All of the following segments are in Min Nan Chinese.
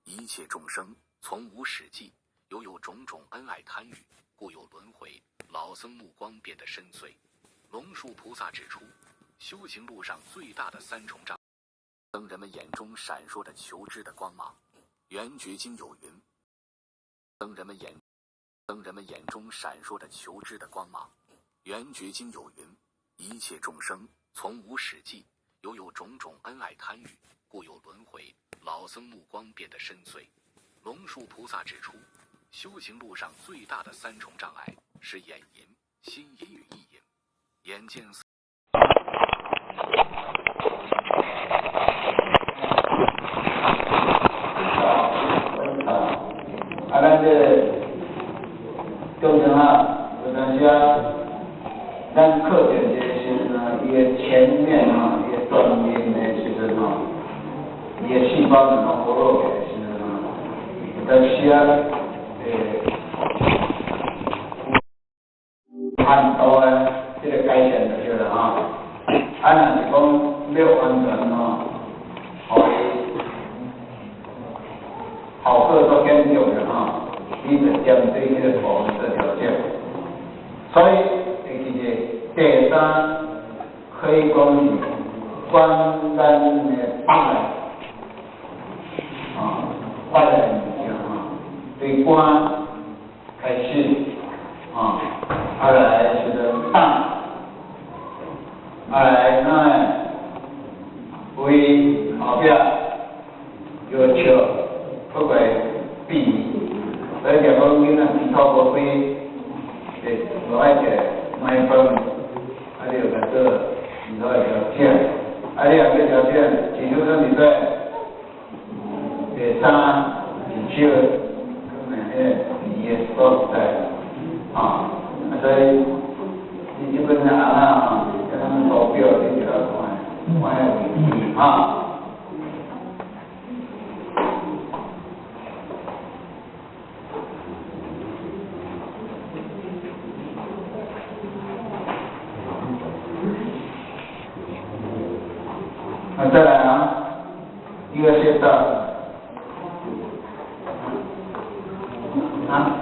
一切众生从无始际，犹有种种恩爱贪欲，故有轮回。老僧目光变得深邃。龙树菩萨指出，修行路上最大的三重障，僧人们眼中闪烁着求知的光芒。圆觉经有云：僧人们眼中闪烁着求知的光芒。圆觉经有云：一切众生从无始际，犹有种种恩爱贪欲，故有轮回。老僧目光变得深邃。龙树菩萨指出，修行路上最大的三重障碍是眼淫、心淫与意淫。眼见。啊，咱這個中間啊，有當時啊，咱課程這個時陣啊，伊的前面啊，伊的鍛鍊的時陣吼，伊的細胞能夠活絡起來的時陣啊，有當時啊，有限度的這個改善就對了哈。啊，若是講欲完全吼，予伊效果都顯著了吼，你就針對彼個部分做調整。所以會記得第三可以講是管咱的腹內，啊，腹內物件吼，對肝開始，啊，啊來是個膽，啊來咱的胃後壁藥笑，閣過鼻，所以就講囡仔鼻頭無開，會無愛食奶粉，啊你就共做鼻頭的調整，啊你若欲調整，飼養生佇佗？第三是笑，可能彼個鼻的所在，啊，所以你這本尪仔吼，咱圖表你就要看，看彼個位置，哈。啊，再來啊，第二穴道，啊，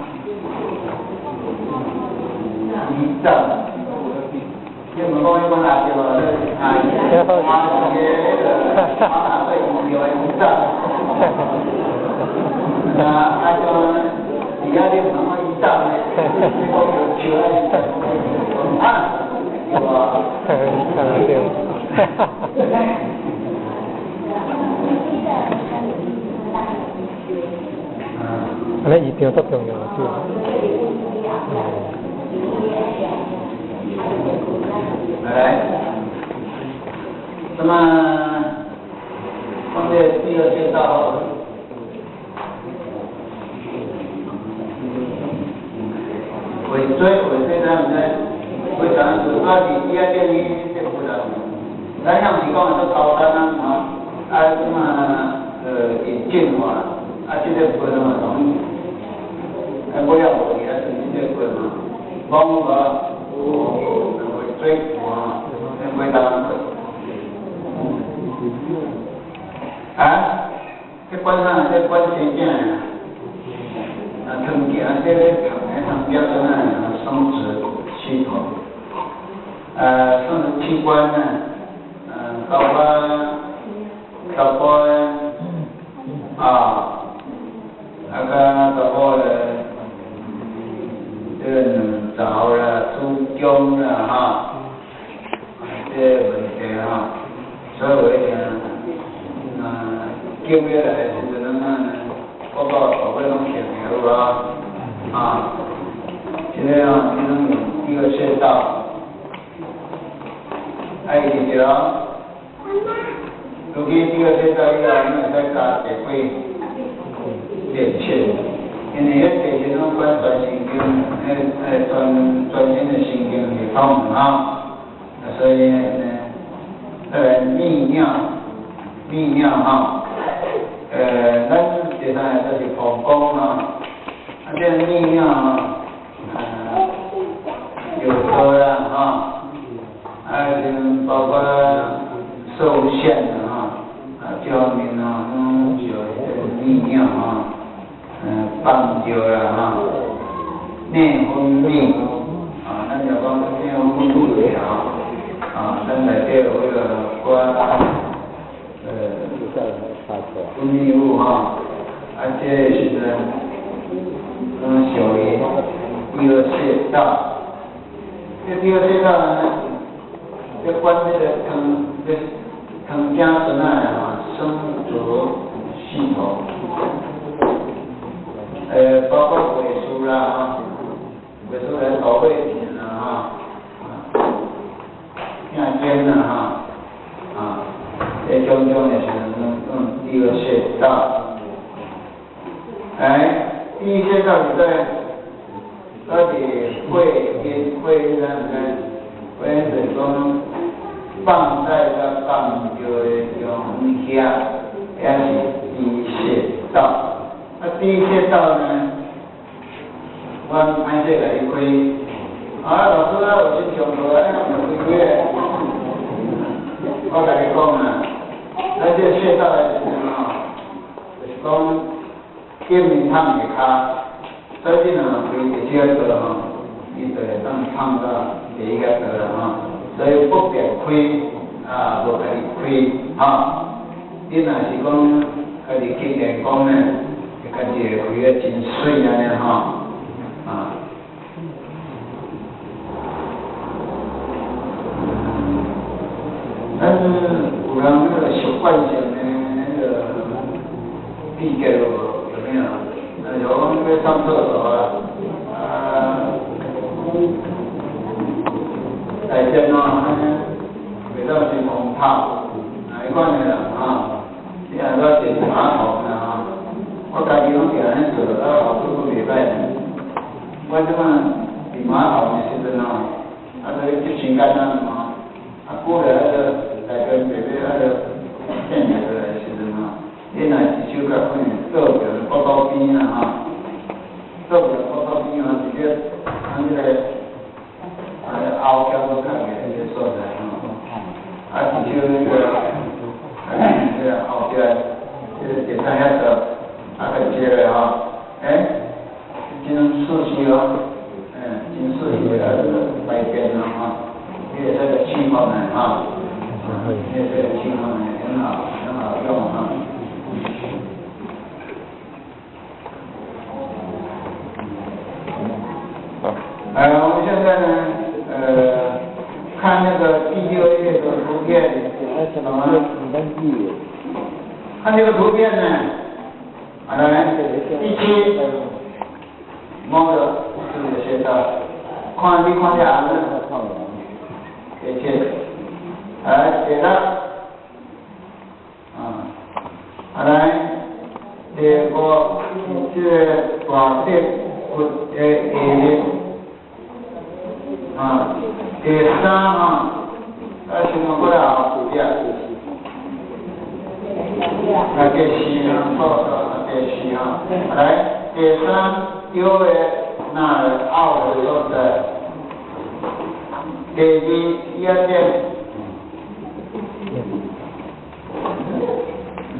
胰臟，你毋講彼款垃圾無？啊，啊，這個啊，最重要的胰臟。啊，啊種，而家你毋通講胰臟咧，你講藥笑啊，啊，對無？對。按呢胰臟足重要對。來，那麼放在第二穴道，尾椎，尾椎知毋知？尾椎主要是伊遐建議這部分，咱遐毋是講的做高山啊，吼，啊，這嘛引進化，啊，這個部分嘛同，啊，尾仔無去啊，剩這個部分嘛，講無？有尾椎有啊，尾當。啊？這管啥？這管生囝的，啊，糖行這個糖的糖標準啊，生殖系統，生殖器官呢，包括查埔的，啊，啊個查埔的，這個卵巢啦、子宮啦，哈，這個問題哈，所以有一定，叫起來的時陣，咱我到後尾攏成有啊，啊，這個啊，這攏用第二穴道，愛記著哦。如今第二穴道以後，你會使加地幾練氣，因為彼地氣攏管全神經，全身的神經系統啊，所以呢，泌尿，泌尿哈。咱第三個就是膀胱啊，啊，這個泌尿啊，有多啦哈，啊，包括受限啦哈，啊，這方面啊，攏受彼個泌泌尿吼，放尿啦吼，内分泌，啊，咱就讲内分泌的吼，啊，咱内底有彼个寡分泌物吼，啊，这个时阵，拢属于第二穴道。这第二穴道呢，这关这个汤，这汤加孙仔的吼，生殖系统，包括胃输啦吼，胃输来导胃镜啦吼，啊，听尖啦吼，啊，这种种的时阵拢第二穴道。哎，第一穴道是在到底会阴，会阴咱毋知，会阴就是讲放在甲放尿的中间遐，遐是第一穴道。啊，第一穴道呢，阮歹势共你开，啊，老师啊，有先上课啊，你毋开开的。我共你讲啊，咱这个穴道的时阵吼，就是讲见面烫下跤，所以你若开第四个吼，伊就会当烫到第一个啦吼，所以不便开啊，无家己开吼。你若是讲家己去练功呢，家己会开得真媠按呢吼，啊。咱有人那个习惯性的那个秘诀有没有？那有讲欲上厕所啊，啊，大便哦，按呢，袂当先空泡，哪一款的人啊？你若说坐马桶啦吼，我家己拢定按呢做，啊，效果阁袂歹。我这摆伫马桶的时阵吼，啊，就咧执时间啊吼，啊，久了啊，就大便袂欲啊，就变落来的时阵吼，你若一手共可能倒著腹肚边啊吼，倒著腹肚边吼，直接按彼个啊后桥都较个彼个所在吼，啊，一手那个那个后壁，这个电灯遐做，啊，共接咧吼，欸，真舒适哦，真舒适啊，排便咯吼，你会使个试看觅吼，你会使个试看觅，很好，很好用哈。我们现在呢，看那个第六页的图片，好吗？看这个图片呢，来，第七，摸着这个穴道，看你看这红的，第七，来，第六，啊，来，第五，这个大脊骨的下面。啊，第三啊，啊，先讲过来后壁，啊，第四啊，错错，第四啊，来，第三腰的那凹的所在，第二眼点，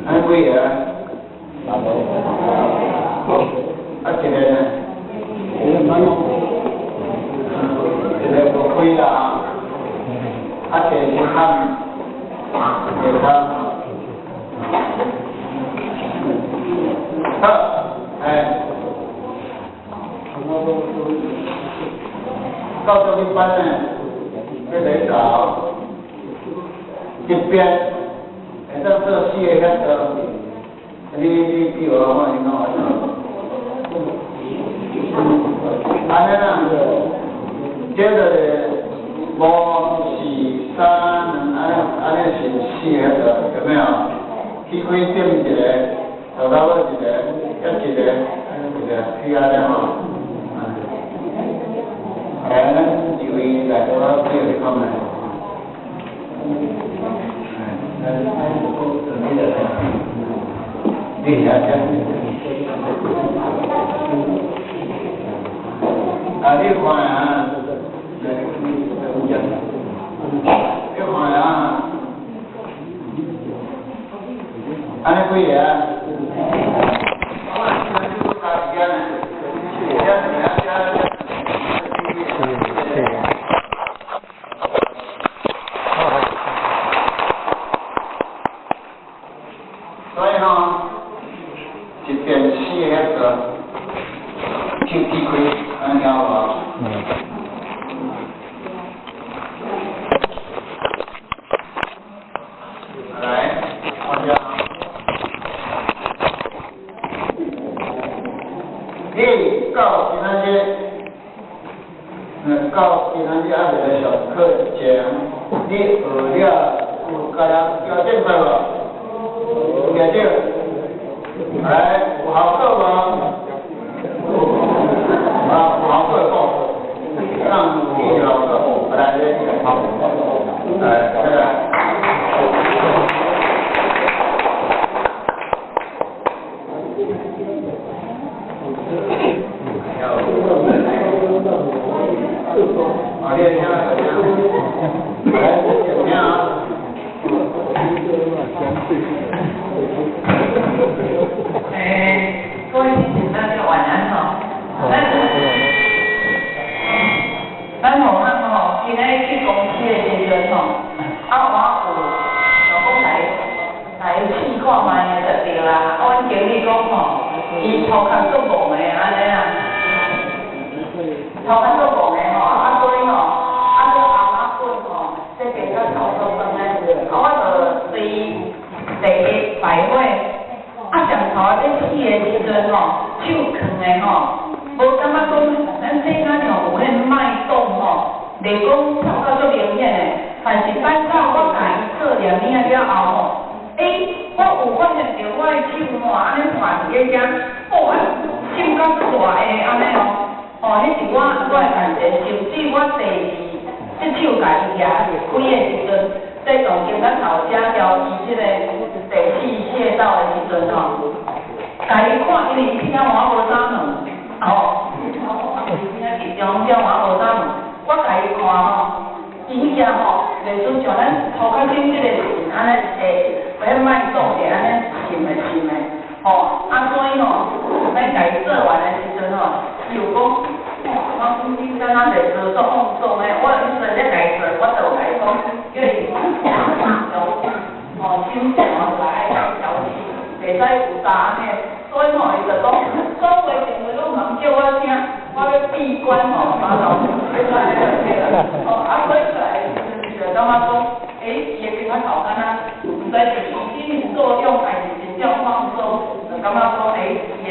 按几个？啊，一个呢？一个无开啦，啊，第三，第三，好，哎，到这一班呢，欲来搞，这边会当做四个遐多，你比我看你讲按呢啦。接着五、四、三、两，按呢是四个，有没有？起开点一个，倒头尾一个，遐一个，按呢一个，起按呢吼。来，咱一位来到我这里看觅。哎，咱准备了，你遐讲。啊，你看啊。你看啊，按呢几个？一电死的遐个手劈开，按呢听有无？嗯。来，看下。你到今仔日，到今仔日还未来上课前，你学了有共人调整过无？有调整？来，有效果无？啊，有效果讲，让有效果，来，来，好，来，再来。好，你听，来，听啊。各位大家晚安吼。咱吼，咱吼，今日去公司的时阵吼，啊，我有想讲来来试看觅就对啦。啊，阮经理讲吼，伊头壳足戆的按呢啦，头壳足戆的吼，啊所以吼，啊阁阿妈滚吼，这边较头足酸的，啊我就随第一摆火，啊上头咧试的时阵吼，手囥的吼，无感觉讲咱世间上有彼脉动吼，袂讲跳到足明显的，但是等到我共伊做念物仔了后吼，欸，我有发现著我的手吼，按呢传伫咧遮，哦，手甲足大个按呢哦，哦，彼是我的感觉，甚至我第二只手共伊举开的时阵，在动经咱头家调伊这个第四穴道的时阵吼，共伊看，因为伊鼻仔我无啥问，吼，我鼻仔集中了我无啥问，我共伊看吼，伊彼只吼，类似像咱头壳顶这个线按呢会，彼脉动者按呢沉的沉的，吼，啊所以吼，咱共伊做完的时阵吼，伊有讲，我讲你敢若袂做做放松的，我彼阵咧共伊做，我就有共伊讲，叫伊吼，手上来调试，袂使有焦按呢，所以吼，伊就讲，所有电话拢通叫我听，我欲闭关吼，马上欲出来就对啦，吼，啊，所以出来的时阵就感觉讲，欸，伊的肩仔头敢若，毋知是心理作用，还是真正放松，就感觉讲，欸，伊会